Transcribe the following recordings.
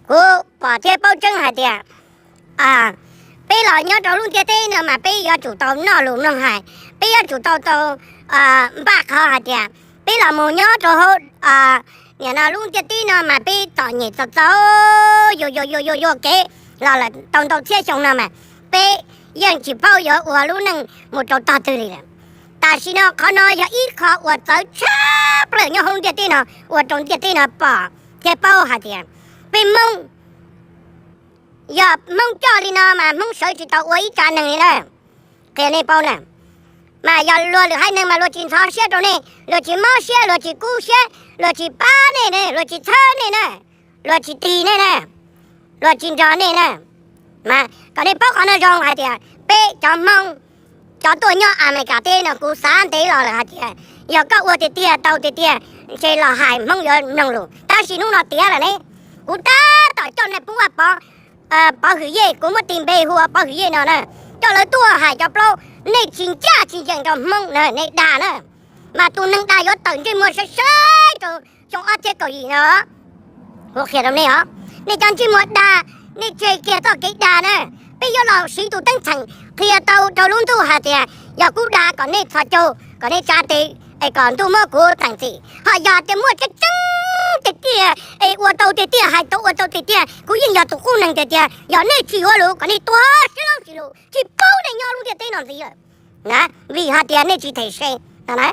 Kuv pom thiab paub tseeb hais tias peb los nyob rau lub ntiaj teb no mas peb yuav tsum tau noj lus mloog hais, peb yuav tsum tau tau npaj qhov hais tias peb los mus nyob rau hauv nim no lub ntiaj teb no mas peb txom nyem txom txaus, yuam yuam yuam yuam yuam kev los lawm tau ntau txhiab xyoo no mas peb yeej tsis paub yuav ua lub neej mus rau tog twg li lawm. Tam sim no qhov no yog ib qho uas txawv tshaj plaws nyob hauv ntiaj teb no ua rau ntiaj teb no pom thiab paub hais tias peb Hmoob, yog Hmoob coj li no mas Hmoob sawv tsis tau ua ib tsav neeg li na. Qhia nej paub na, mas yog luag lwm haiv neeg mas luag tsis ntxhov siab rau nej, luag tsis mob siab, luag tsis kub siab, luag tsis pab nej, luag tsis txhawb nej na, luag tsis tig nej na, luag tsis nrog nej na. Mas kom nej paub qhov no zoo hais tias peb cov Hmoob, cov tuaj nyob Amelikas teb no kuv xav ntev los lawm hais tias yog koj ua tiag tiag tau tiag tiag ces los hais Hmoob yuav mloog lus, tab sis hnub no tiav lawm ne. Kuv tab tom coj nej pub Vaj Pov, Pov Hwm Yej, kuv muab tis npe hu ua Pov Hwm Yej no na, coj lawv tuaj hais cov plaub, nej tsis ncaj tsis ncees rau Hmoob na, nej dag na. Mas tus neeg dag yuav tawm ntsej muag saib saib rau xyoo ob txhiab kaum yim no. Kuv qhia rau nej os, nej cov ntsej muag dag, nej tseg kiag txoj kev dag na. Peb yuav los siv tus teeb txheem qhia tau rau lub ntuj hais tias yog kuv dag kom nej txhos caug, kom nej tsa tes, es kom ntuj muab kuv teem txim. Ho yog tias muaj tseeb tseeb tiag tiag es ua tau tiag tiag, hais tau ua tau tiag tiag, kuv yeej yog tus qub neeg tiag tiag. Yog nej tsis yuav lus kom nej tuag sib laub tsis lus, tsis paub nej nyob lub ntiaj teb no ntxiv lawm. Vim hais tias nej tsis them se no na.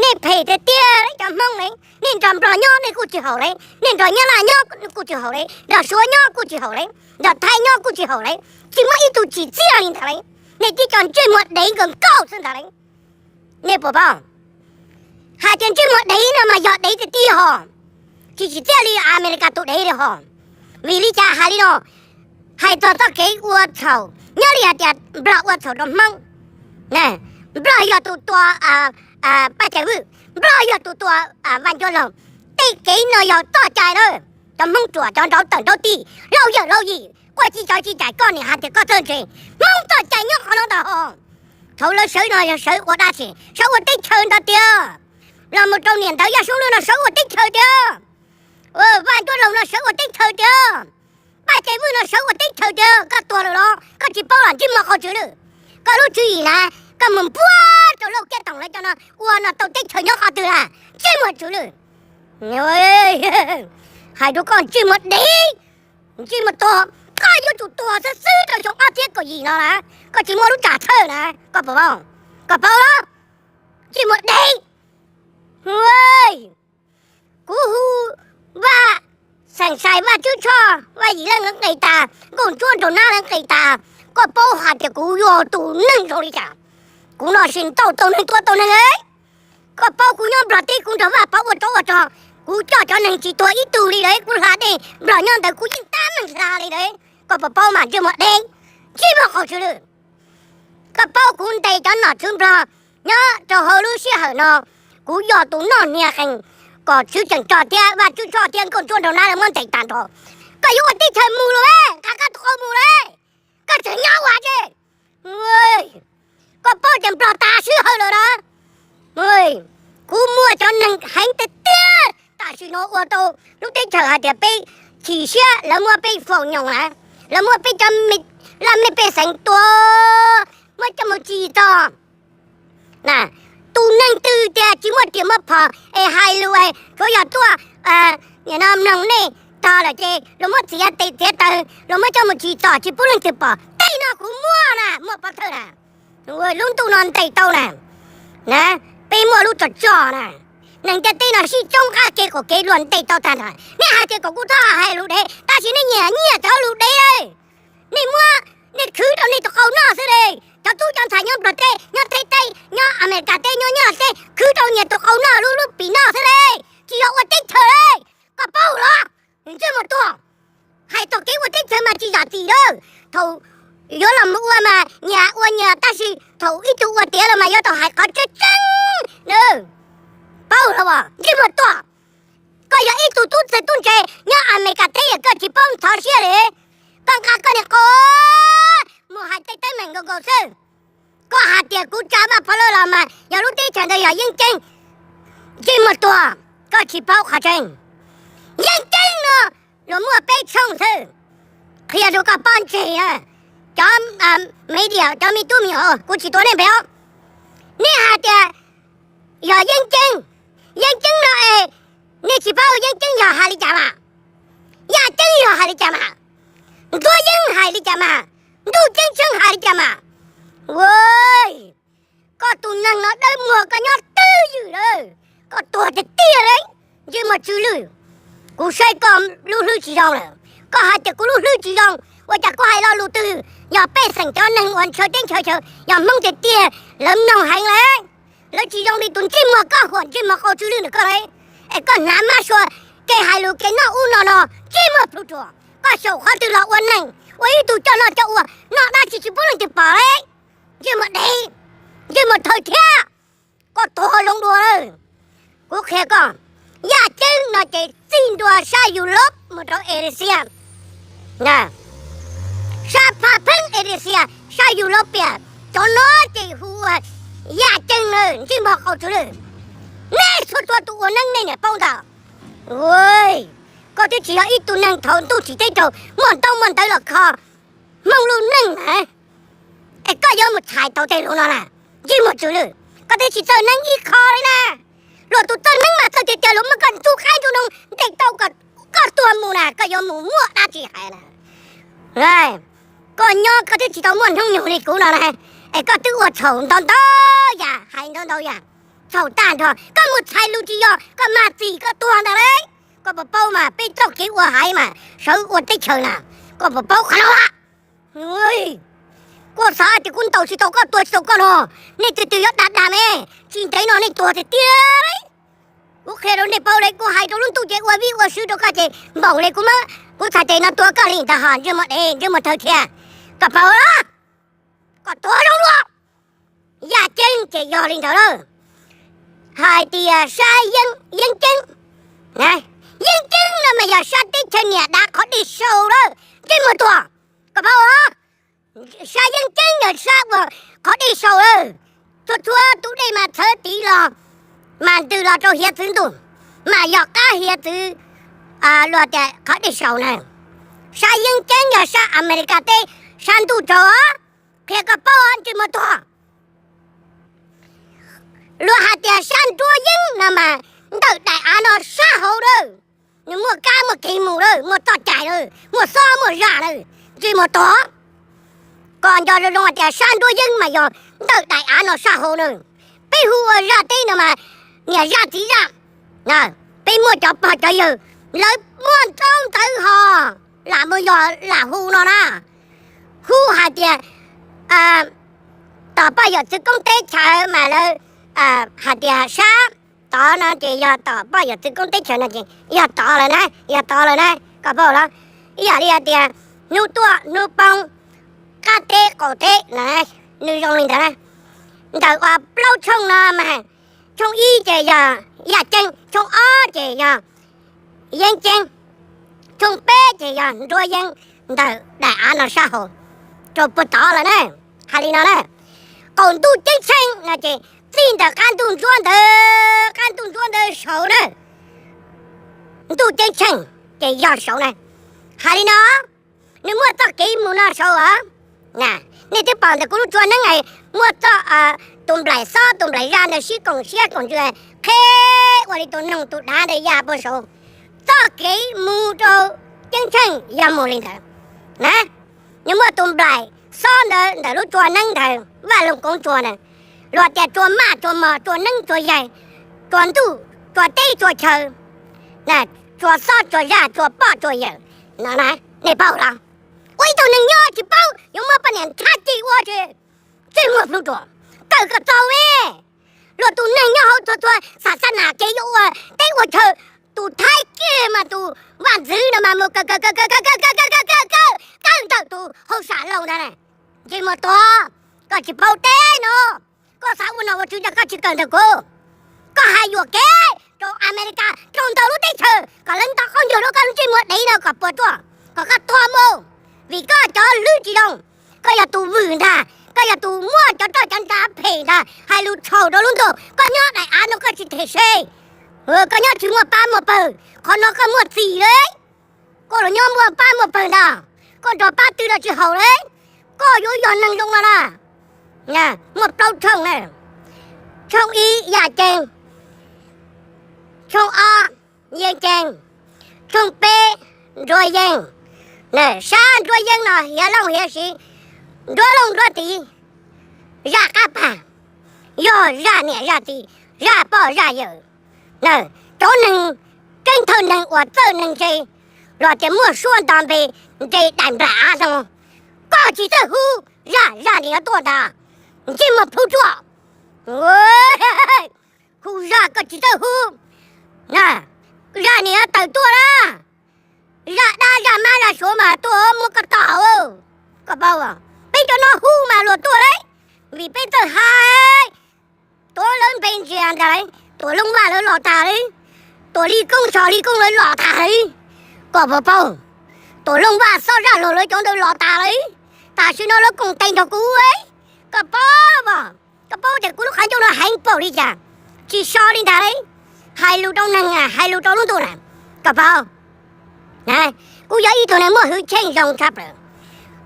Nej phem tiag tiag li cov Hmoob li. Nej nrog Nplog nyob nej kuj tsis haum li, nej nrog Nyab Laj nyob kuj tsis haum li, nrog Suav nyob kuj tsis haum li, nrog Thaib nyob kuj tsis haum li, tsis muaj ib tug tsim txiaj li ntawd li. Nej tib co ntsej muag dev nkawd nkauj xwb ntag li. Nej puas paub hais tias ntsej muag dev no mas yog dev tiag tiag hos, tsis tsim txiaj li Amelikas tus dev li hos. Vim li cas hais li no? Hais txog txoj kev ua txhaum, nyob li hais tias Nplog ua txhaum rau Hmoob, Nplog yog tus tua Paj Cai Vwj, Nplog yog tus tua Vaj Ncuab Laug. Tej kev no yog txoj cai na. Cov Hmoob ruam cov nraud tawm nraud tig, laus yawm laus yim, quaj ci cov ci cais koj niam hais tias koj txawj ntse. Hmoob txoj cai nyob qhov no ntag hos. Thaum lawv sawv no yog sawv ua dab tsi? Sawv ua teb chaws ntawd tiag. Los mus rau niam ntawv Yaj Suab Lwj no sawv ua teb chaws tiag. Vaj Ncuab Laug no sawv ua teb chaws tiag. Paj Cai Vwj no sawv ua teb chaws tiag. Koj tuag lawm los koj tsis paub los ntsej muag qhov tswv lwj. Koj lub tswv yim na, koj mus npuab rau Lauj Kiab Toom lawv cov no ua no tau teb chaws nyob qhov twg na? Ntsej muag tswv lwj. Hais rau koj ntsej muag dev, ntsej muag tuag, koj yuav tsum tuag xwb xwb rau xyoo ob txhiab kaum yim no na. Koj tsis muaj lub tsam txhawj na, koj puas paub? Koj paub los? Ntsej muag dev. Kuv hu Vaj Xeem Xais, Vaj Tswb Tshoj, Vaj Yim Leej lawv nqis tas, Nkauj Ntsuab Nraug Nab lawv nqis tas, koj paub hais tias kuv yog tus neeg zoo li cas? Kuv no sis ntau tau neeg tua tau neeg. Koj paub kuv nyob Nplog teb kuv nrog Vaj Pov ua tsov ua rog, kuv coj cov neeg tsis tuag ib tug li lawm, kuv hla dej Nplog nyob ntawd kuv yeej tab meeg hla li lawm. Koj puas paub mas ntsej muag dev, ntsej muag qhov tswv lwj. Koj paub kuv ntes cov nom tswv Nplog nyob rau hauv lub sij hawm no, kuv yog tus noj hnia qees kom Tswv Ceem Tso thiab Vaj Tswb Tshoj thiab Nkauj Ntsuab Nraug Nab lawv muab ntes tag nrho. Koj yuav ua teb chaws mus los, nqa koj tus qau mus los, koj tseem nyob ua dab tsi? Koj paub tias Nplog tas sij hawm lawm na. Kuv muaj cov neeg heev tiag tiag, tam sim no ua tau lub teb chaws hais tias peb chim siab, lawv muab peb faus nyoos na, lawv muab peb cov laj mej pej xeem tua, muab coj mus tsim txom. Tus neeg twg tias tsis muaj riam muaj phom es hais lus es tsuav yog tuaj mloog nej tog lawm ces luag muab txiav tes txiav taw, luag muab coj mus tsim txom tsis pub leej twg pom. Tej no kuv muaj na, muaj pov thawj na. Lub ntuj no ntes tau na. Peb muaj lub tso tso na. Neeg ntiaj teb no sib tsoob qab kev qaum kev luag ntes tau tag nrho. Nej hais tias kom kuv txhob hais lus dev, tab sis nej nyiam nyiam cov lus dev. Nej muab, nej khwv rau nej tus qau noj xwb li. Cov tub cov ntxhais nyob Nplog teb, nyob Thaib teb, nyob Amelikas teb, nyob Nyab Laj teb, khwv rau nyias tus qau noj lub lub pim noj xwb li. Tsis yog ua teb chaws li. Koj paub los? Ntsej muag tuag. Hais txog kev ua teb chaws mas tsis zam txim lawm. Thaum yuav los mus ua mas nyias ua nyias, tab sis thaum ib tug ua tiav los mas yuav tau hais qhov tseeb tseeb. Paub los? Ntsej muag tuag. Koj yog ib tug tub txawg tub ntse nyob Amelikas teb es koj tsis paub ntxhov siab li. Koj nqa koj niag qau mus hais tej teeb meem nkaus nkaus xwb. Koj hais tias kuv tsa Vaj Pov Lawj los mas yog lub teb chaws ntawd yog yeeb ceeb. Ntsej muag tuag, koj tsis paub qhov tseeb. Yeeb ceeb no luag muaj peb Qhia rau koj pob ntseg na, cov media, cov me tub me nyuam, kuv tsis tuav nej npe os. Nej hais tias yog yeeb ceeb, yeeb ceeb no es nej tsis paub yeeb ceeb yog hais li cas mas, yaj ceeb yog hais li cas mas, ntuab yeeb hais li cas mas, ntuj ceeb tsheej hais li cas mas. Koj tus neeg no dawb muag, koj nyob twj ywm lawm, koj tuag tiag tiag li, ntsej muag tsw lwj. Kuv saib koj lub hlwb tsis zoo lawm, koj hais tias kuv lub hlwb tsis zoo, ua cas kuv hais lo lus twg? Yog pej xeem cov neeg uas ntshaw teb ntshaw chaw, yog Hmoob tiag tiag lawv mloog heev lawm. Lawv tsis zoo li tus ntsej muag koj huam ntsej muag qau tsw lwj ntawm koj li. Es koj hnav mab sua, kev hais lus kev noj ub no no, ntsej muag plhu ruam. Koj xyaum qhov twg los ua neeg, ua ib tug coj noj coj ua, noj dab tsi tsis pub leej twg pom li. Ntsej muag dev, ntsej muag thawj thiab, koj tuag zoo dua lawm. Kuv qhia koj, yaj ceeb no ces txij ntua sab Europe mus rau Asia, sab Phab Pheeb Asia, sab Europe, cov no ces hu ua yaj ceeb na, ntsej muag qau tsw lwj. Nej txhua txhua tus ua neeb nej niam paub ntag. Koj twb tsis yog ib tug neeg thaum ntuj tsim teb raug muaj ntaub muaj ntawv los kho Hmoob lub neej na. Es koj yuav mus txhais tau tej lus no na, ntsej muag tsw lwj. Koj twb tsis txawj neeb ib qho li na. Luag tus txawj neeb mas txawj tiag tiag, luag muab koj ntxub qaib ntxub noog ntes tau kom koj tuag mus na, koj yuav mus muaj dab tsi hais na. Koj nyob koj twb tsis tau muaj hnub nyoog li kuv no na, es koj twb ua txhaum ntau ntau yam, hais ntau ntau yam, txhaum tag nrho. Koj mus txhais lus tsis yog, koj mag txim koj tuag ntag lauj. Koj puas paub mas peb txoj kev ua haiv mas sawv ua teb chaws na, koj puas paub qhov no? Koj xav tias kuv ntaus tsis tau koj, tua tsis tau koj no, nej twg twg yuav dag dag me, tsis ntev no nej tuag tiag tiag. Kuv qhia rau nej paub li, kuv hais rau lub ntuj ces ua vij ua sw rau koj ces npaum li kuv muab kuv txhais tes no tua koj li ntag ho, ntsej muag dev, ntsej muag thawj thiab. Koj paub los? Koj tuag zoo dua. Yaj ceeb ces yog li ntawd lawm. Hais tias sab yeeb, yeeb ceeb, yeeb ceeb no mas yog sab teb chaws niam dav qhov dej sau lawm, ntsej muag tuag. Koj paub los? Sab yeeb ceeb yog sab uas qhov dej sau lawm. Txhua txhua tus dej mas txhawv tid los, mas ntws los rau hiav txwv ntuj, mas yog qab hiav txwv, luag tias qhov dej sau na. Sab yeeb ceeb yog sab Amelikas teb, sab ntuj tsaus, qhia koj paub ntsej muag tuag. Luag hais tias sab nruab yeeb no mas ntawm daim av no sab hauv lawm. Nws muaj kab muaj kev mus lawm, muaj txoj cai lawm, muaj xob muaj zaj lawm, ntsej muag tuag. Koj nco zoo zoo hais tias sab nruab yeeb mas yog ntawm daim av no sab hauv na. Peb hu ua zaj teb no mas niam zaj txiv zaj. Peb muaj cov pog cov yawg, lawv muaj ntaub ntawv ho, lam mus yog lam hu no na. Hu hais tias tom poj yawm txwv koob teb chaws mas lawv hais tias sab tod no ces yog tom poj yawm txwv koob teb chaws no ces yog tod lawm na, yog tod lawm na, koj paub los? Ib yam li hais tias hnub tuaj hnub poob, qab teb qaum teb, nws zoo li ntawd na. Ntawm uas plaub tshooj no mas, tshooj ib ces yog yaj ceeb, tshooj ob ces yog yeeb ceeb, tshooj peb ces yog nruab yeeb ntawm daim av no sab hauv, rau puag tod lawm na. Hais li no na, qaum ntuj ceeb tsheej no ces txij ntawm qab ntuj ntsuab ntawd, qab ntuj ntsuab ntawd saud na, ntuj ceeb tsheej ces yog saud na. Hais li no, nws muaj txoj kev mus no saud os. Nej twb pom ntawm kuv lub tsua neeb es muaj txoj, tus nplaim xob tus nplaim zaj ntawd sib koom siab koom ntsws qheb ua li tus noog tus dav ntawd ya puag saud. Txoj kev mus rau ceeb tsheej yog mus li ntawd na. Nws muaj tus nplaim xob ntawd ntawm lub tsua neeb ntawd, Vaj Loog Koob tsua ntawd, luag tias tsua maj tsua mos, tsua neeb tsua yaig, tsua ntuj tsua teb tsua chaw, tsua xob tsua zaj tsua poj tsua yawm no na. Nej paub los? Ua ib tug neeg nyob tsis paub, yuav muab poj niam nthab ci ua tsis, ntsej muag plhu ruam, tawm koj txaus me. Luag tus neeg nyob hauv txhua txhua xav xab nas kev yuav ua teb ua chaw, tus Thaib kiag mas tus vaj ntxwv no mas mus kaw kaw kaw kaw kaw kaw kaw kaw kaw kaw kaw ntawm tus hauj sam laus ntag. Ntsej muag tuag, koj tsis paub teb no, koj xav ua nom ua tswv cas koj tsis kawm ntawm kuv. Koj hais yuam kev rau Amelikas, rau ntau lub teb chaws kom lawv nto qaub ncaug rau koj lub ntsej muag dev no kom puas tsuaj, kom koj tuag mus, vim koj cov hlwb tsis zoo. Koj yog tus vwm ntag, koj yog tus muaj cov roj cov ntsa phem ntag, hais lus txhaum rau lub ntuj. Koj nyob daim av no koj tsis them se, koj nyob tsis muaj pab muaj pawg, qhov no koj muaj txim li. Koj los nyob muaj pab muaj pawg ntag, Koj nrog pab twg los tsis haum li. Koj yuav yog neeg zoo no na. Muaj plaub tshooj na. Tshooj ib yaj ceeb, tshooj ob yeeb ceeb, tshooj peb nruab yeeb. Sab nruab yeeb no hiav looj hiav siv, nruab looj nruab tid, zaj qab pag, yog zaj niam zaj txiv, zaj poj zaj yawm. Cov neeg keeb thawj neeg uas txawj neeg ntse, los tias muaj suab nto npe, ntse daim nplam av zoo. Koj tsis txawj hub, zaj zaj niam yuav tuaj ntag. Ntsej muag plhu tsuaj, hu zaj koj tsis txawj hub. Zaj niam yuav tawm tuaj na. Zaj dab zaj mab zaj suav mas tuaj muab koj tom. Koj paub, peb cov no hub mas luag tuaj lauj, vim peb txawj hais. Tuam Looj Npeb Ntsia ntag lauj, Tuam Looj Vaj lawv los tag li, Tuam Li Koob Tso Li Koob lawv los tag li. Koj puas paub, Tuam Looj Vaj Xob Zaj Luag lawv cov ntawd los tag li. Tam sim no lawv koom tes nrog kuv. Koj paub, koj paub tias kuv lub qhov ncauj no heev npaum li cas, tsis so li ntag li. Hais lus rau neeg, hais lus rau lub ntuj na. Koj paub, kuv yog ib tug neeg muaj hwj chim zoo tshaj plaws.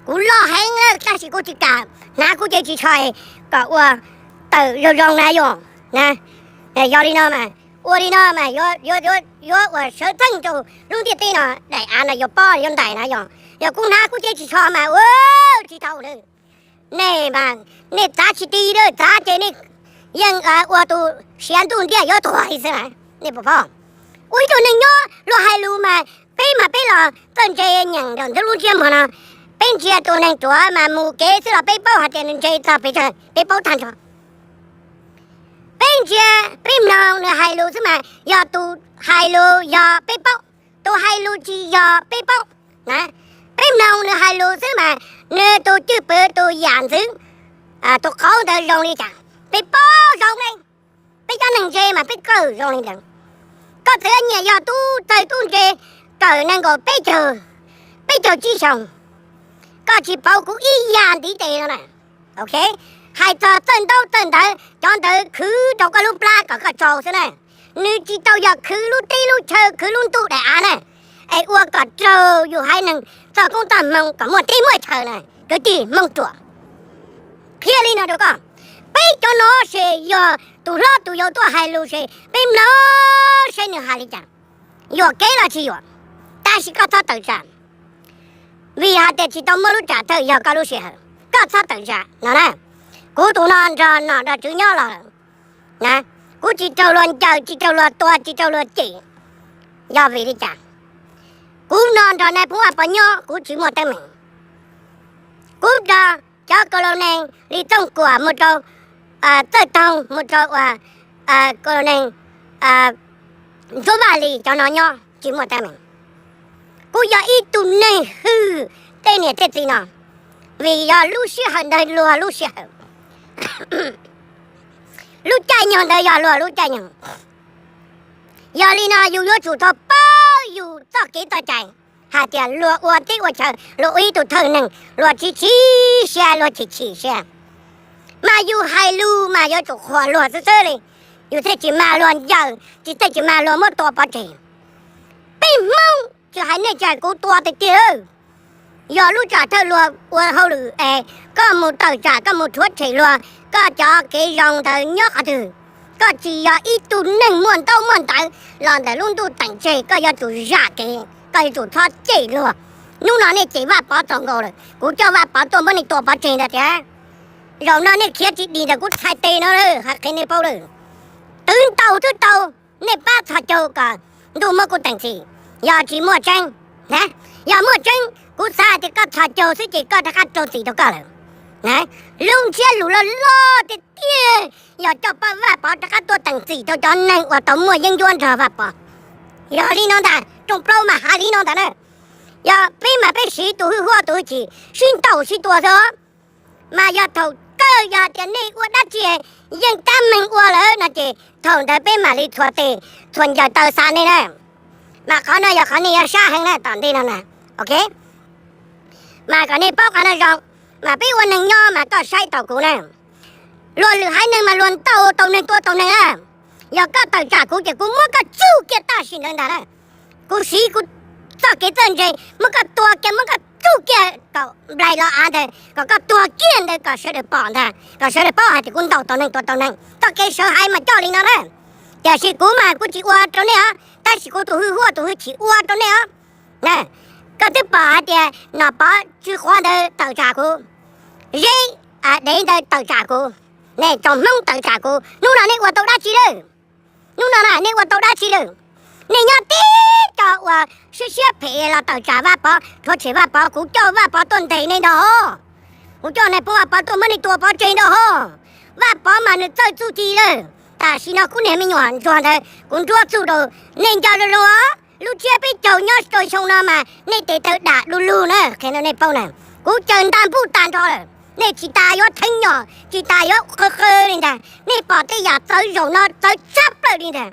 Kuv loj heev tab sis kuv tsis kam hnav kuv cev ris tsho kom ua tawm zoo zoo na yom. Yog li no mas, ua li no mas yuav ua sawv txheej rau lub ntiaj teb no, daim av no yuav pob yuav ntais na yom. Yog kuv hnav kuv cev ris tsho mas ua tsis tau lawm. Nej mas, nej txav tsis ti, txav ces nej yeej ua tus siav ntuj ntiaj yuav tuag li xwb na. Nej puas paub? Ua ib tug neeg nyob luag hais lus mas peb mas peb los txawj ntse nyeem ntawm nws lub ntsiab muag no. Peb ntsia tus neeg ruam mas mus kev xwb los peb paub hais tias nws ntse txog pes tsawg, peb paub tag nrho. Peb ntsia, peb mloog nws hais lus xwb mas yog tus hais lus yog peb paub, tus hais lus tsis yog peb paub. Peb mloog nws hais lus xwb mas nws tus cwj pwm tus yam ntxwv, tus qauv ntawd zoo li cas peb paub zoo ne. Peb cov neeg ntse mas peb kawm zoo li ntawd. Koj txawm nyiam yog tub txawg tub ntse, kawm nees nkaum peb caug, peb caug tsib xyoos, koj tsis pauv kuv ib yam ntiv tes no na. Hais txog txawj ntaub txawj ntawv, cov ntawd khwv rau koj lub plab kom koj tsau xwb na. Nws tsis tau yog khwv lub teb lub chaw, khwv lub ntuj daim av na. Es ua kom raug yus haiv neeg txoj koob txoj hmoo kom muaj teb muaj chaw na, kwv tij Hmoob ruam. Qhia li no rau koj, peb cov no ces yog tus hlob tus yau tuaj hais lus ces peb mloog seb nws hais li cas, yuam kev los tsis yuam. Tab sis koj txhob tawm tsam, vim hais tias tsis tau muaj lub tsam thawj yog koj lub sij hawm, koj txhob tawm tsam no na. Kuv tus no nrog nom nrog tswv nyob los lawm, kuv tsis raug luag ncaws, tsis raug luag tua, tsis raug luag cem. Yog vim li cas? Kuv no nrog nais phoo Vaj Pov nyob kuv tsis muaj teeb meem. Kuv nrog cov kos los nees li Txooj Kuam mus rau Txawj Toog, mus rau uas kos los nees Ntsuab Vaj Lis cov no nyob tsis muaj teeb meem. Kuv yog ib tug neeg hwm tej niam tej txiv no, vim yog lub sij hawm ntawd luag lub sij hawm, lub caij nyoog ntawd yog luag lub caij nyoog. Yog li no yus yuav tsum tau paub yus txoj kev txoj cai, hais tias luag ua teb ua chaw, luag ua ib tug thawj neeg, luag tsis txib siab, luag chim chim siab, mas yus hais lus mas yuav tsum qhuas luag xwb xwb li. Yus thiaj tsis mag luag ncaws, tsis thiaj tsis mag luag muab tua pov tseg. Peb Hmoob tsis hais nej tsis hais kuv tua tiag tiag. Yog lub tsam thawj luag ua hauj lwm es koj mus tawm tsam, koj mus rhuav tshem luag, koj cov kev zoo ntawd nyob qhov twg? Koj tsis yog ib tug neeg muaj ntaub muaj ntawv los ntawm lub ntuj teem tseg, koj yuav tsum zam kev, koj yuav tsum txhob cem luag. Hnub no nej cem Vaj Pov txaus nkaus lawm, kuv coj Vaj Pov tuaj muab nej tua pov tseg ntag tiag. Zaum no nej khiav tsis dim ntawm kuv txhais tes no lawm, hais qhia nej paub lawm. Twv ntaus twb tau, nej pab txhos caug kom ntuj muab kuv teem txim. Yog tsis muaj tseeb, yog muaj tseeb kuv xav hais tias koj txhos caug xwb ces koj rov qab raug txim rau koj lawm. Lub ntsiab lus loj loj tiag tiag yog coj pab Vaj Pov rov qab tuaj teem txim rau cov neeg uas tau muaj yeeb ncuab nrog Vaj Pov. Yog li no ntag, rooj plaub mas hais li no ntag na. Yog peb mas peb siv tus hwj huam tus hwj chim sib ntaus sib tua xwb. Mas yog thaum kawg yog tias nej ua dab tsi yeej tab meeg ua lawm no ces thaum ntawd peb mam li txhua tes txhua ncaws taw xa nej na. Mas qhov no yog qhov nej yuav sab heev na tom ntej no na. Ok, mas kom nej paub qhov no zoo, mas peb ua neeg nyob mas koj saib taus kuv na. Luag lwm haiv neeg mas luag ntaus tau neeg tua tau neeg na. Yog koj tawm tsam kuv ces kuv muab koj tsuj kiag tam sim ntawd ntag na. Kuv siv kuv txoj kev txawj ntse muab koj tua kiag, muab koj tsuj kiag kom nplaig los av ntawd kom koj tuag kiag ntawd kom sawv daws pom ntag, kom sawv daws paub hais tias kuv ntaus tau neeg tua tau neeg. Txoj kev sawv haiv mas coj li no na. Tiam sis kuv mas kuv tsis ua rau nej os, tab sis kuv tus hwj huaj tus hwj chim ua rau nej os. Koj twb pom hais tias Nom Pov Tswv Quav ntawd tawm tsam kuv, Zeb Dev ntawd tawm tsam kuv, nej tsoom Hmoob tawm tsam kuv, hnub no nej ua tau dab tsi lawm? Hnub no na nej ua tau dab tsi lawm? Nej nyob tib co uas siab siab phem los tawm tsam Vaj Pov, rhuav tshem Vaj Pov, kuv coj Vaj Pov tuaj ntes nej ntag hos. Kuv coj nais phoo Vaj Pov tuaj muab nej tua pov tseg ntag hos. Vaj Pov mas nws txawj txuj ci lawm. Tam sim no kuv niag me nyuam ntsuag ntawd kuv nruab txuj rau nej nco zoo zoo os. Lub tsiab peb caug nyob rau xyoo no mas nej tes taw dam du lug na, qhia rau nej paub na. Kuv caws nta npuj tag nrho lawm, nej tsis tas yuav theeb nyom, tsis tas yuav qw qw li ntag. Nej pom tej yam txawv zaum no txawv tshaj plaws li ntag.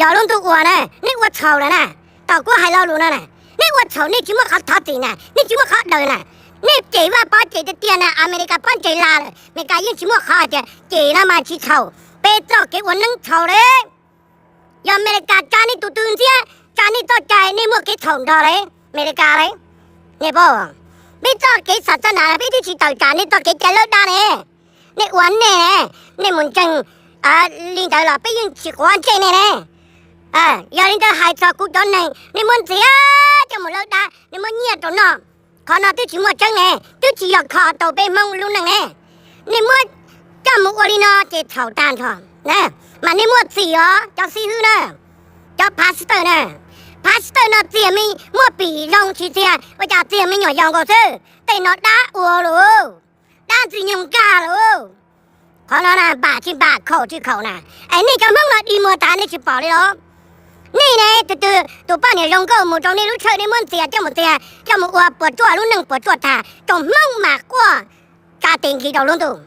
Yog lub ntuj uas na nej ua txhaum lawm na, tom kuv hais lo lus no na, nej ua txhaum nej tsis muaj qhov thov txim na, nej tsis muaj qhov daws na. Nej cem Vaj Pov cem tiag tiag na, Amelikas pob ntseg la lawm, Amelikas yeej tsis muaj qhov hais tias cem no mas tsis txhaum, peb txoj kev ua neeb txhaum li. Yog Amelikas tsa nej tus tw ntxiab, tsa nej txoj cai, nej muaj kev txhaum nrog li Amelikas li. Nej paub, peb txoj kev xa xab nas peb twb tsis tawm tsam nej txoj kev cai lawb dab ne. Nej ua nej, nej mus ntseeg li ntawd los peb yeej tsis quav ntsej nej ne. Yog li ntawd hais txog kuv cov neeg, nej muab ntxias coj mus lawb dab, nej muab nyiaj rau noj, qhov no twb tsis muaj tseeb ne, twb tsis yog kho tau peb Hmoob lub neej ne. Nej muab coj mus ua li no ces txhaum tag nrho. Mas nej muaj txim os cov xib hwb na, cov pastor na. Pastor no txiag me, muaj pim zoo tsis txiag, ua cas txiag me nyuam yaus nkaus xwb. Tej no dab ua lauj, dab ntxwg nyoog nkag lauj. Qhov no na npam tsis npam, khaum tsis khaum na. Es nej cov Hmoob no dig muag tas nej tsis pom li los? Nej ne, tus twg tus poj niam zoo nkauj mus rau nej lub tshawj nej muab ntxias coj mus txiag, coj mus ua puas tsuaj lub neej puas tsuaj tag, tsoom Hmoob mas quaj tsa tes nkig rau lub ntuj.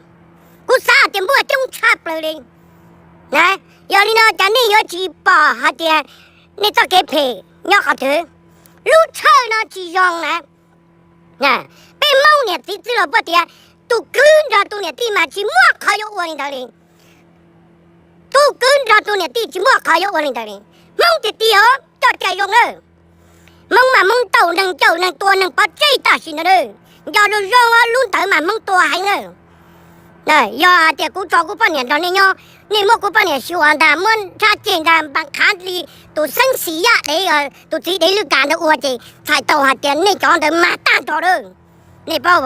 Kuv xav tias npuaj coob tshaj plaws li. Yog li no cas nej yuav tsis pom hais tias nej txoj kev phem nyob qhov twg? Lub tshawj no tsis zoo na. Peb Hmoob niam txiv txwj laug puag tias tus kwv nrog tus niam tij mas tsis muaj qhov yuav ua li ntawd li. Tus kwv nrog tus niam tij tsis muaj qhov yuav ua li ntawd li. Hmoob tiag tiag os, coj cai zoo na. Hmoob mas Hmoob ntaus neeg, caum neeg, tua neeg pov tseg tam sim no na. Nco zoo zoo, lub ntawd mas Hmoob tua heev na. Yog hais tias kuv tso kuv poj niam nrog nej nyob, nej muab kuv poj niam xyuas ntag, muab nrhab ceg ntag, npam qhav li tus xeeb xis yaj dev, tus txiv dev lwj kas ntawd ua ces txhais tau hais tias nej cov ntawd mag tag nrho lawm. Nej paub,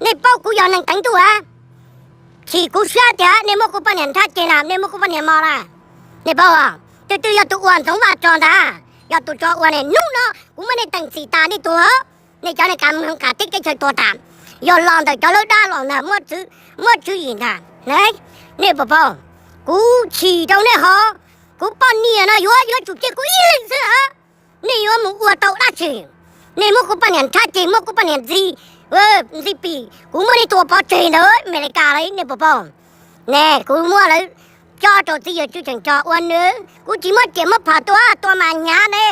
nej paub kuv yog neeg teev ntuj a, chim kuv siab tias nej muab kuv poj niam nrhab ceg na, nej muab kuv poj niam mos na. Nej paub, twb twb yog tus ua Ntxoov Vaj Rog ntag, yog tus tso ua ne. Hnub no kuv muab nej teem txim tas nej tuag, nej cov nej kav mus hoo kav teb teb chaws tuag tas. Yog los ntawm cov lawb dab los ntag, muab tswv yim ntag. Nej puas paub, kuv chim rau nej hov, kuv poj niam no yuav yuav tsum cia kuv ib leeg xwb hov. Nej yuav mus ua tau dab tsi? Nej muab kuv poj niam nrhab ceg, muab kuv poj niam ntxi, ntxi pim, kuv muab nej tua pov tseg ntawd Amelikas lawm, nej puas paub? Ne, kuv muab lawv cob rau txiv yawg Tswv Tseem Tso ua nws, kuv tsis muab riam muab phom tua, tua mas hnyav ne.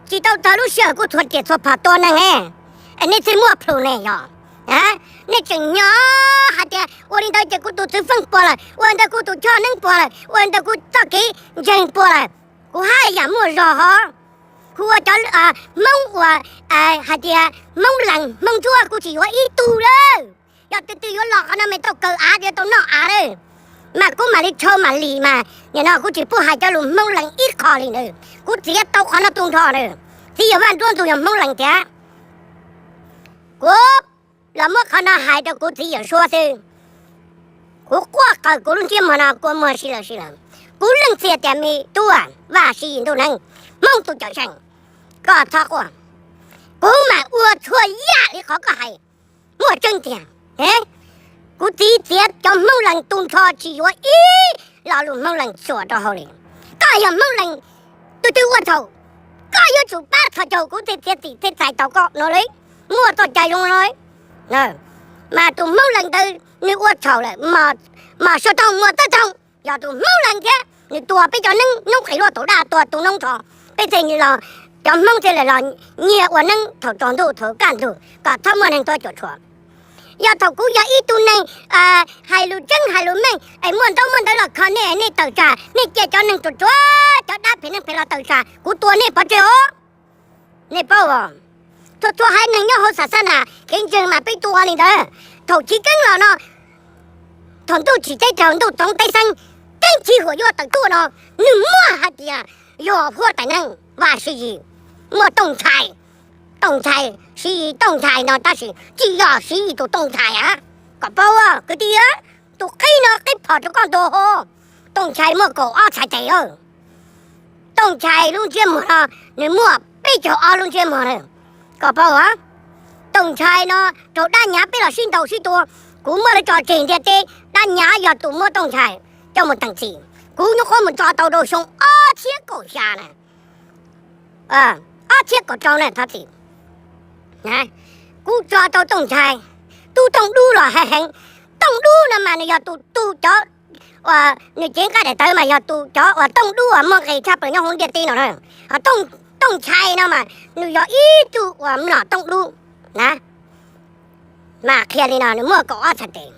Tsis tau txog lub sij hawm kuv txhua riam txhua phom tua neeg ne. Es nej thiaj muaj plhus ne yog? Nej tseem nyob hais tias ua li ntawd ces kuv tus txwv feej puas lawm, ua li ntawd kuv tus choj neeb puas lawm, ua li ntawd kuv txoj kev ntseeg puas lawm. Kuv haj yam muaj zog hov. Kuv ua cov Hmoob uas hais tias Hmoob lees Hmoob ntsuab kuv tsis yuav ib tug lawm. Yog tus twg yuav los qhov no mas tau kaw av, yuav tau noj av lawm. Mas kuv mam li tshau mam lim mas nim no kuv tsis pub hais cov lus Hmoob lees ib qho li na. Kuv txiav tau qhov no tu nrho na. Txiv yawg Vaj Nruab Ntug yog Hmoob lees tiag. Kuv los muab qhov no hais rau kuv txiv yawm suab xwb. Kuv quaj qw kuv lub ntsiab muag no kua muag si lawm si lawm. Kuv leej txiv tias me tub, Vaj Siv Yis Ntuj Neeb, Hmoob tus cawm seej, koj txhob quaj. Kuv mam ua txhua yam li qhov koj hais. Muaj tseeb tiag, kuv txiv txiav cov Hmoob lees tu nrho tsis yuav ib lo lus Hmoob lees tsuam rau hauv li. Koj yog Hmoob lees, tus twg ua txhaum, koj yuav tsum pab txhos caug kuv thiaj txiav txim thiaj txais tau koj no li. Muaj txoj cai zoo li. Mas tus Hmoob lees ntawd nws ua txhaum lawm, Mos Suav Toog, Muas Txawj Toog, yog tus Hmoob lees thiab nws tua peb cov neeb noob qis luaj taum daj tua tu noob nrho, peb thiaj los, cov Hmoob thiaj li los nyiag ua neeb thaum tsaus ntuj thaum kaj ntug kom txhob muaj neeg tuaj cuam tshuam. Yog thaum kuv yog ib tug neeg hais lus tseeb hais lus meej es muaj ntaub muaj ntawv los kho nej, nej tawm tsam, nej cia cov neeg ruam ruam cov dab phem neeg phem los tawm tsam, kuv tua nej pov tseg os. Nej paub os, txhua txhua haiv neeg nyob hauv xab xab nas kev ntseeg mas peb tua li ntawd. Thaum chiv keeb los no, thaum ntuj tsim teb raug ntuj toov teb xeeb, keeb chiv huam yuav tawm tuaj no, nws muaj hais tias yog huab tais neeg Vaj Siv Yis, muaj Tooj Nchai. Tooj Nchai, Siv Yis Tooj Nchai no tab sis tsis yog Siv Yis tus Tooj Nchai a. Kom paub kwv tij, tus qib no qib phom rau koj ntua hov. Tooj Nchai muaj kaum ob txhais tes. Tooj Nchai lub ntsiab muag no nws muaj peb caug ob lub ntsiab muag na. Koj paub a, Tooj Nchai no raug dab nyav peb los sib ntaus sib tua. Kuv muab lawv tso tseg ntiaj teb, dab nyav yog tus muab Tooj Nchai coj mus teem txim. Kuv nyuam qhuav mus tso tau rau xyoo ob txhiab kaum xya na, ob txhiab kaum rau na, thov txim. Kuv tso tau Tooj Nchai, tub Tooj Dub los heev heev. Tooj Dub no mas nws yog tus tu cov, nws cev nqaij daim tawv mas yog tus cov uas Tooj Dub uas muaj nqis tshaj plaws nyob hauv ntiaj teb no na. Ho Tooj Nchai no mas nws yog ib tug uas mlom Tooj Dub na. Mas qhia li no nws muaj kaum ob txhais tes.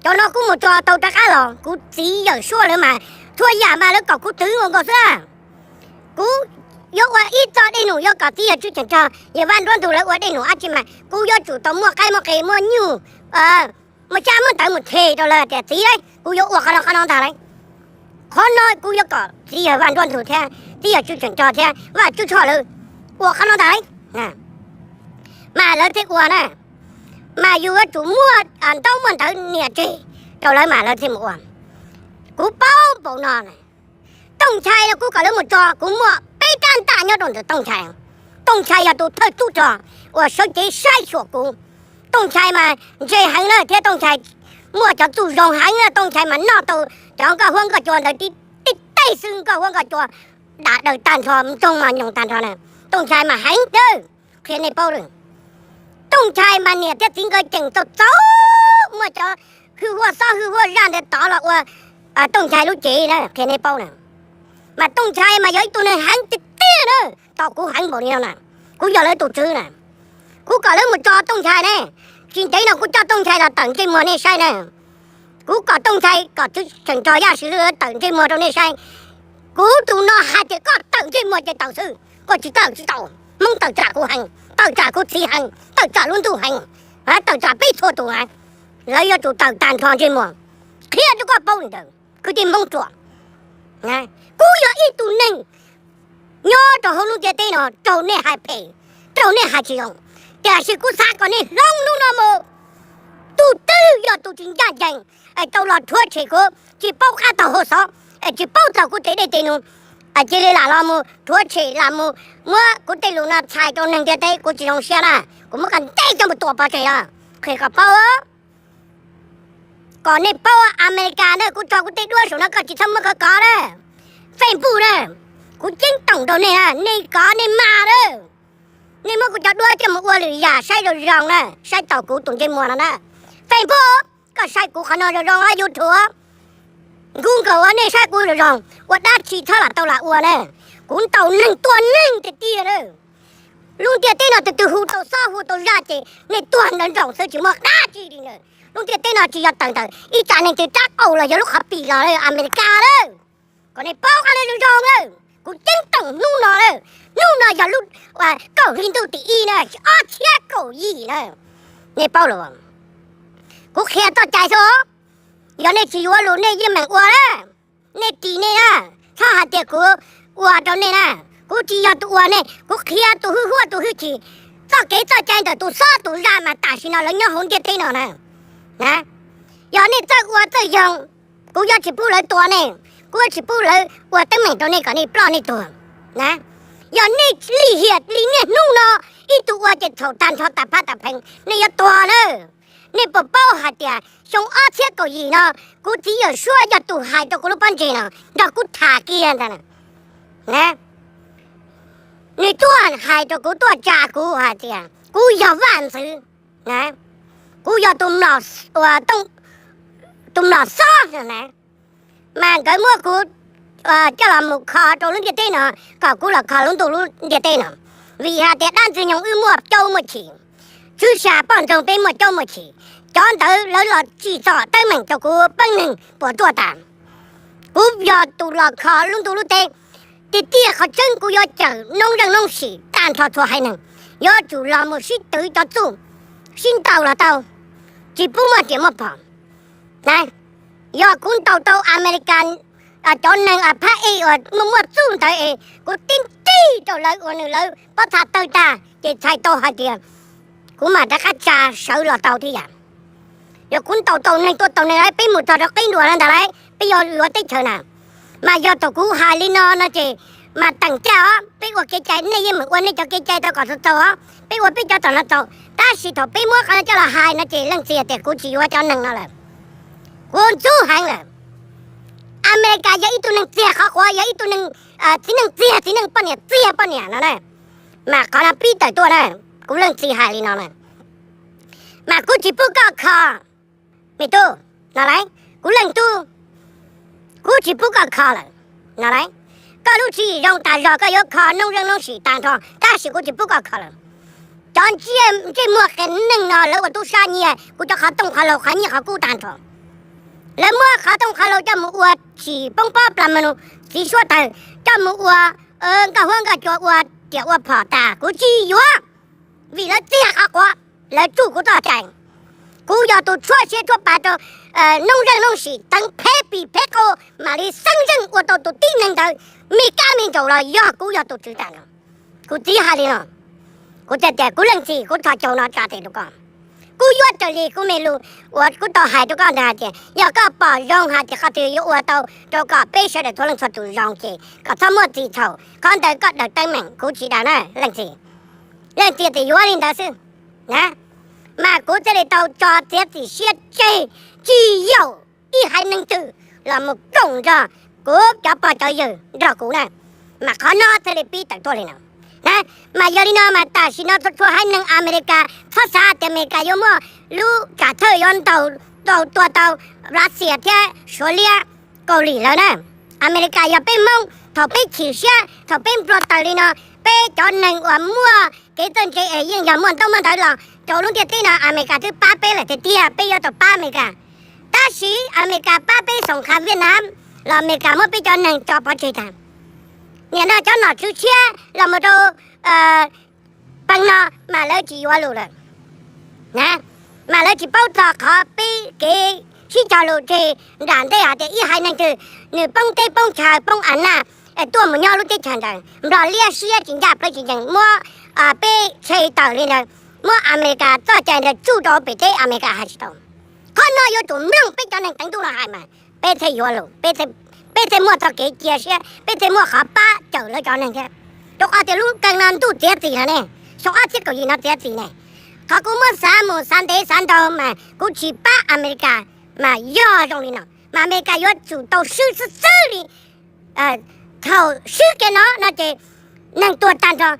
Cov no kuv mus tso tau rov qab los kuv txiv yawm suab lawv mas txhua yam mas lawv kom kuv twv nkaus nkaus xwb. Kuv yuav ua ib txoj dej num, yuav kom txiv yawg Tswb Cheem Rog, yawg Vaj Nruab Ntug lawv ua dej num dab tsi mas kuv yuav tsum tau muaj qaib muaj qe muaj nyuj, muaj tsab muaj ntawv mus them rau lawv tias txiv, kuv yuav ua qhov no qhov no ntag lauj. Qhov no kuv yuav kom txiv yawg Vaj Nruab Ntug thiab txiv yawg Tswb Cheem Rog thiab Vaj Tswb Tshoj lawv ua qhov no ntag lauj. Mas lawv thiaj ua na. Mas yus yuav tsum muaj ntaub muaj ntawv nias tseg rau lawv mas lawv thiaj mus ua. Kuv paub npaum no. Tooj Nchai no kuv kom lawv mus tso, kuv muaj peb rab ntaj nyob rau ntawm Tooj Nchai. Tooj Nchai yog tus thawj tub rog uas sawv cev saib xyuas kuv. Tooj Nchai mas ntse heev na thiab Tooj Nchai muaj cov txuj zoo heev na. Tooj Nchai mas noj tau cov nkoj huab nkoj cua ntawd tib teg xwb, nkoj huab nkoj cua dam daws tag nrho, ntsoog mas nyoos tag nrho na. Tooj Nchai mas heev dawb, qhia nej paub lawm. Tooj Nchai mas niam thiab txiv nkawd ceem txaus txaus, muaj cov hwj huaj xob hwj huaj zaj ntawd tod los ua Tooj Nchai lub cev na, qhia nej paub na. Mas Tooj Nchai mas yog ib tug neeg heev tiag tiag na, tos kuv heev npaum li no na, kuv yog lawv tus tswv na. Kuv kom lawv mus tso Tooj Nchai ne, tsis ntev no kuv coj Tooj Nchai los tawm ntsej muag nej saib na. Kuv kom Tooj Nchai kom Tswb Cheem Rog Yaj Swm Lwj tawm ntsej muag rau nej saib. Kuv tus no hais tias koj tawm ntsej muag ces tawm xwb, koj tsis tawm tsis tau. Hmoob tawm tsam kuv heev, tawm tsam kuv txiv heev, tawm tsam lub ntuj heev, tawm tsam peb txhua tus. Lawv yuav tsum tawm tag nrho ntsej muag, qhia rau koj paub li ntawd kwv tij Hmoob ruam. Kuv yog ib tug neeg nyob rau hauv lub ntiaj teb no raug nej hais phem, raug nej hais tsis zoo, tiam sis kuv xav kom nej hloov hnub no mus. Tus twg yog tus tsis ncaj ncees es tau los rhuav tshem kuv, tsis paub qab taug hauv xov, es tsis paub taug kuv tes dej tes num, cia li lam los mus rhuav tshem lam mus muab kuv tej lus no txhais rau neeg ntiaj teb, kuv tsis zoo siab na, kuv muab koj ntes coj mus tua pov tseg os. Qhia kom paub, kom nej paub, Amelikas na, kuv tso kuv tej duab saum no koj tsis txhob muab khawb kov na. Facebook na, kuv ceeb toom rau nej na, nej kov nej mas na. Nej muab kuv cov duab coj mus ua lwm yam saib zoo zoo na, saib taus kuv tus ntsej muag no na. Facebook, koj saib kuv qhov no zoo zoo, YouTube, Google, nej saib kuv zoo zoo, ua dab tsi txhob lam tau lam ua na. Kuv ntaus neeg tua neeg tiag tiag na. Lub ntiaj teb no tus twg hu tau xob hu tau zaj ces nej tuag ntawd nroos xwb tsis muaj dab tsi li na. Lub ntiaj teb no tsis yog tawm ntawm ib tsam neeg twg rab qau los yog lub qhov pim los Amelikas lawm. Kom nej paub qhov no zoo zoo lawm, kuv ceeb toom hnub no lawm. Hnub no yog lub kaum hli ntuj tim ib na, ob txhiab kaum yim na. Nej paub lawm, kuv qhia txoj cai xwb. Yog nej tsis yuav lus nej yeej meem ua na, nej ris nej na, txhob hais tias kuv ua rau nej na. Kuv tsis yog tus ua nej, kuv qhia tus hwj huaj tus hwj chim, txoj kev txoj cai ntawm tus xob tus zaj mas tam sim no lawv nyob hauv ntiaj teb no na. Yog nej txawj ua txawj yoog, kuv yuav tsis pub lawv tua nej, kuv yuav tsis pub lawv ua teeb meem rau nej kom nej ploj nej tuag. Yog nej lim hiam li niaj hnub no, ib tug ua ces txhaum tag nrho tas phab tas pheej, nej yuav tuag lawm. Nej puas paub hais tias xyoo ob txhiab kaum yim no, kuv txiv yawm suab yog tus hais rau kuv lub pob ntseg no nrog kuv tham kiag ntag. Nws tuaj hais rau kuv, tuaj tsa kuv hais tias kuv yog vaj ntxwv, kuv yog tus mlom xob na. Mas nkawd muab kuv coj los mus kho rau lub ntiaj teb no, kom kuv los kho lub ntuj lub ntiaj teb no. Vim hais tias dab ntxwg nyoog wb muaj caub muaj chim, tswv xya poj ntxoog peb muaj caub muaj chim, cov ntawd lawv los tsim txom teeb meem rau kuv peeb neeg puas ruaj tas. Kuv yog tus los kho lub ntuj lub teb, tiag tiag qhov tseeb kuv yuav cawm noob zeej noob sim tag nrho txhua haiv neeg, yuav tsum los mus sib twv cov txuj, sib ntaus los tau, tsis pub muaj riam muaj phom. Yog kuv ntaus tau Amelikas cov neeg phab ej uas muaj muaj txuj ntawd es kuv tib nrig rau lawv uas nws lawv pob txha tawg tag ces txhais tau hais tias kuv mam rov qab tsa sawv los tau thiab yom. Yog kuv ntaus tau neeg tua tau neeg lawm peb mus txog rau qib dua no ntag lauj, peb yuav yuav teb chaws na. Mas yog thaum kuv hais li no no ces mas teem caj os, peb ua kev cai nej yeej meem ua nej cov kev cai tau kom txaus txaus os, peb ua peb cov tom no txaus. Tab sis thaum peb muab qhov no coj los hais no ces leej txiv tias kuv tsis yuav cov neeg no lawm, kuv ntxub heev lawm. Amelikas yog ib tug neeg txiag qhov quav, yog ib tug neeg txiv neej txiag txiv neej, poj niam txiag poj niam no na. Mas qhov no pib tawm tuaj na, kuv leej txiv hais li no na, mas kuv tsis pub koj kho, me tub, no lauj, kuv leej tub, kuv tsis pub koj kho lawm, no lauj. Koj lub tswv yim zoo tas zog koj yuav kho noob zeej noob sim tag nrho tab sis kuv tsis pub koj kho lawm. Cov ntsej muag qias neeg no lawv ua tub sab nyiag kuv cov qhov tooj qhov hlau qhov nyiaj qhov kub tag nrho. Lawv muab qhov tooj qhov hlau coj mus ua tsim poob pob plas mas nus txiv suab tawg, coj mus ua nkauj huab nkauj cua, ua riam ua phom tas kuv tsis yuav, vim lawv txiag qhov quav, lawv tsuj kuv txoj cai. Kuv yog tus tshuab siab tshuab pa rau noob zeej noob sim teev phev pis phev qau mam li xeeb zeej ua tau tus tib neeg ntawd, me kab me ntsaum los yog kuv yog tus tswv tag nrho. Kuv txiv hais li no, kuv thiaj tias kuv leej txiv kuv thov caw no tsa tes rau koj. Kuv yuav raws li kuv me lus uas kuv tau hais rau koj ntawd hais tias yog koj pom zoo hais tias qhov twg yuav ua tau rau kom peb sawv daws txhua leej txhua tus zoo ces kom txhob muaj txim txhaum, qhov ntawd koj daws teeb meem kuv tsis daws na leej txiv. Leej txiv tias yuav li ntawd xwb na, mas kuv thiaj li tau tso txiav txim siab tseg tsis yaum ib haiv neeg twg los mus koom nrog kuv cov pog cov yawg nrog kuv na. Mas qhov no thiaj li pib tawm tuaj li no na. Mas yog li no mas tam sim no txhua txhua haiv neeg Amelikas txhob xav tias Amelikas yuav muaj lub tsam thawj yuav ntaus tau tua tau Russia thiab Suav liab Kaus Lim lawm na. Amelikas yog peb Hmoob, thaum peb chim siab thaum peb nplua taws li no, peb cov neeg uas muaj kev txawj ntse es yeej yog muaj ntaub muaj ntawv los rau lub ntiaj teb no Amelikas twb pab peb lawm tiag tiag, peb yuav tau pab Amelikas. Tab sis Amelikas pab peb xoom khav Viaj Nam los Amelikas muab peb cov neeg tso pov tseg tag. Nim no cov nom tswv tshiab los mus rau peeg no mas lawv tsis yuav lus lawm, mas lawv tsis paub txog qhov peb kev sib cog lus tseg nram ntej hais tias ib haiv neeg twg nws poob teb poob chaw poob a naj tuaj mus nyob lub teb chaws ntawd nplog liab siab tsis ncaj plawv tsis ncees muab peb tshem tawm li ntawd, muab Amelikas txoj cai ntawd tsuj rau pem teb Amelikas hais tsis tau. Qhov no yuav tsum mloog peb cov neeg teev ntuj no hais mas peb thiaj yuav lus, peb thiaj muaj txoj kev cia siab, peb thiaj muaj qhov pab cawm lawv cov neeg thiab. Rau qhov tias lub keeg no ntuj txiav txim no ne, xyoo ob txhiab kaum yim no txiav txim ne. Qhov kuv muab xav mus xav ntev xav ntau mas kuv tsis pab Amelikas mas yog zoo li no mas Amelikas yuav tsum tau swb xwb xwb li. Thaum swb kiag no no ces neeg tuag tag nrho.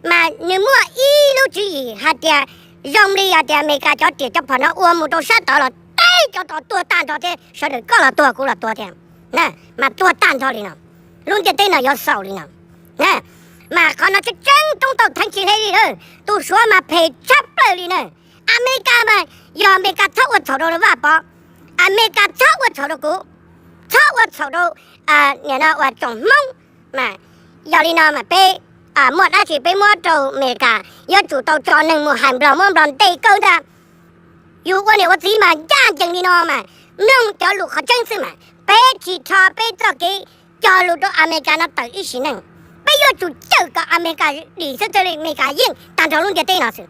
Mas nws muaj ib lub tswv yim hais tias zoo li hais tias Amelikas cov riam cov phom no ua mus rau sab tod los teb cov tod tuag tag nrho thiab sawv daws koj los tuag kuv los tuag thiab, mas tuag tag nrho li no. Lub ntiaj teb no yuav xaus li no. Mas qhov no tseeb tseeb roob tauj theeb tsis hle li lawm, tus Suav mas phem tshaj plaws li na. Amelikas mas yog Amelikas txhob ua txhaum rau Vaj Pov, Amelikas txhob ua txhaum rau kuv, txhob ua txhaum rau nim no uas tsoom Hmoob. Mas yog li no mas peb muaj dab tsi peb muab rau Amelikas, yuav tsum tau tso neeg mus hais Nplog muab Nplog ntes kaw ntag. Yus ua niam ua txiv mas ncaj ncees li no mas mloog cov lus qhov tseeb xwb mas peb tsis rho peb txoj kev cog lus rau Amelikas no tawm ib sim neej. Peb yuav tsum cawm kom Amelikas dim xwb thiaj li Amelikas yeej tag nrho lub ntiaj teb no xwb.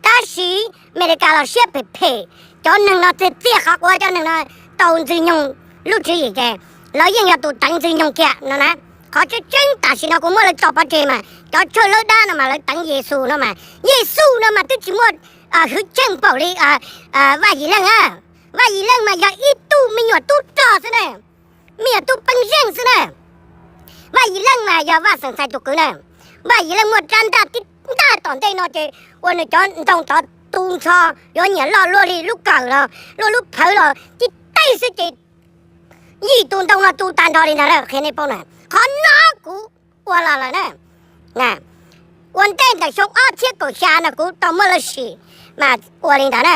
Tab sis Amelikas los siab phem phem, cov neeg no txiag txiag qhov quav, cov neeg no tau Ntxwg Nyoog lub tswv yim ces lawv yeej yog tus teev Ntxwg Nyoog kiag no na. Qhov tseeb tseeb tam sim no kuv muab lawv tso pov tseg mas cov tsawg lawv dab no mas lawv teev Yexus no mas, Yexus no mas twb tsis muaj hwj chim npaum li Vaj Yim Leej na. Vaj Yim Leej mas yog ib tug me nyuam tub rog xwb na, me nyuam tub peeb zeej xwb na. Vaj Yim Leej mas yog Vaj Xeem Ntxhais tus kwv na. Vaj Yim Leej muaj rab ntaj tib ntaj tom ntej no ces ua nws cov ntoo tod tu nrho, yuav nyiam loj luaj li lub kawm los luaj lub phawv los tib teg xwb ces yim tus ntoo no tu tag nrho li ntawd na, qhia nej paub na. Qhov no kuv ua los lawm na. Ua ntej ntawm xyoo ob txhiab kaum xya no kuv tau muab lawv sim mas ua li ntawd na.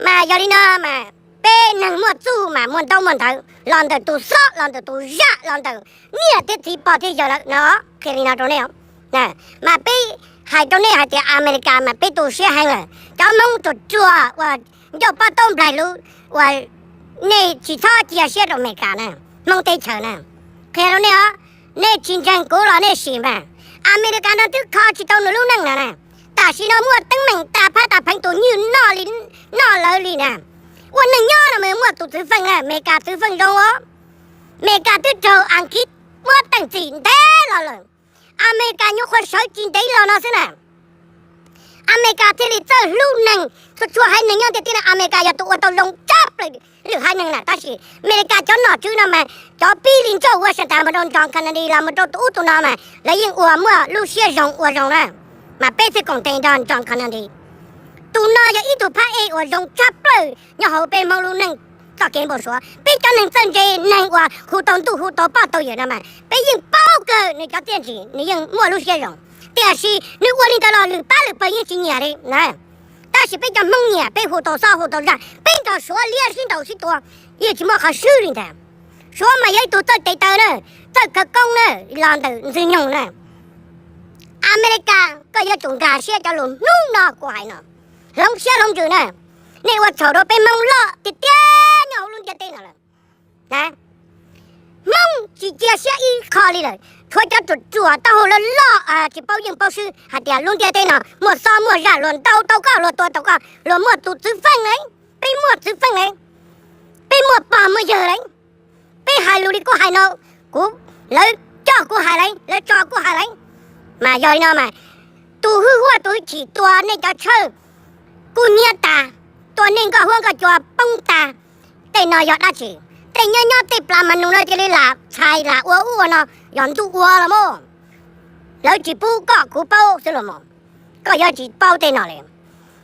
Mas yog li no mas peb neeg muaj txuj mas muaj ntaub muaj ntawv los ntawm tus xob los ntawm tus zaj los ntawm niam thiab txiv pog thiab yawg lawm no. Qhia li no rau nej, mas peb hais rau nej hais tias Amelikas mas peb tu siab heev lawm. Cov Hmoob ruam ruam uas ncauj pob taub nplaig lub uas nej tsis txhob cia siab rau Amelikas na, Hmoob teb chaws na. Qhia rau nej os, nej tsis ntseeg kuv los nej sim mas, Amelikas no twb kho tsis tau nws lub neej na na. Tam sim no muaj teeb meem tas phab tas pheev tus nywj noj li, noj lawv li na. Ua neeg nyob no mas muaj tus txwv feej na, Amelikas txwv feej zoo os. Amelikas twb raug Askiv muab teej txim ntev los lawm. Amelikas nyuam qhuav sawv tsis ntev los no xwb na, Amelikas thiaj li txawj hlub neeg. Txhua txhua haiv neeg nyob ntiaj teb no Amelikas yog tus ua tau zoo tshaj plaws lwm haiv neeg na. Tab sis Amelikas cov nom tswv no mas cov pib li nrog Washington mus rau John Kennedy los mus rau tus ub tus no mas lawv yeej ua muaj lub siab zoo ua zoo na. Mas peb thiaj koom tes nrog John Kennedy. Tus no yog ib tug phab ej uas zoo tshaj plaws nyob hauv peb Hmoob lub neej txoj kev npau suav. Peb cov neeg txawj ntse, neeg uas hu tau ntuj hu tau poj tau yawm no mas peb yeej paub kawg nws cov txiaj ntsig, nws yeej muaj lub siab zoo. Tiam sis nws ua li ntawd los lwm pab lwm pawg yeej tsis nyiam li na. Tab sis peb cov Hmoob nyiam, peb hu tau xob hu tau zaj, peb nrog Suav liab sib ntaus sib tua, yeej tsis muaj qhov swb li ntag. Suav mas yog ib tug txawj tes taw na, txawj khawv koob na, los ntawm Ntxwg Nyoog na. Amelikas, koj yuav tsum nkag siab cov lus hnub no kuv hais no, hloov siab hloov ntsws na. Nej ua txhaum rau peb Hmoob loj tiag tiag nyob hauv lub ntiaj teb no lawm. Hmoob tsis cia siab ib qho li lawm, tshuav cov ruam ruam taub hau loj loj tsis paub yeej paub swb hais tias lub ntiaj teb no muaj xob muaj zaj, luag ntaus tau koj, luag tua tau koj, luag muaj tus txwv feej li. Peb muaj txwv feej li, peb muaj pog muaj yawg li. Peb hais lus li kuj hais no, kuv, lawv coj kuj hais li, lawv tso kuj hais li. Mas yog li no mas, tus hwj huaj tus hwj chim tua nej cov tshawj kub hnyiab tas, tua nej nkoj huab nkoj cua poob tas, tej no yog dab tsi? Tej nyob nyob tej plas mas nus no cia li lam txhais lam ua ub ua no, yog ntuj ua los mas. Lawv tsis pub koj kuv paub xwb los mas, koj yuav tsis paub tej no li.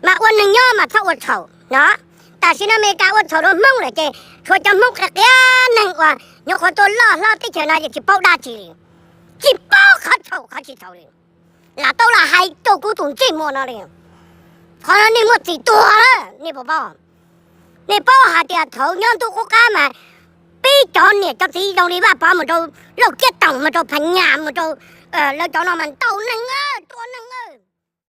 Mas ua neeg nyob mas txhob ua txhaum no. Tam sim no Amelikas ua txhaum rau Hmoob lawm ces tshuav cov Hmoob qia qia neeg uas nyuam qhuav tuaj loj hlob teb chaws no ces tsis paub dab tsi li, tsis paub qhov txhaum qhov tsis txhaum li. Lam tau lam hais rau kuv tus ntsej muag no li. Qhov no nej muaj txim tuag lawm, nej puas paub? Nej paub hais tias thaum nyob ntuj qub qab mas peb cov niam cov txiv zoo li Vaj Pov mus rau Lauj Kiab Toom, mus rau Phas Nyas, mus rau lawv cov no mas ntaus neeg, tua neeg.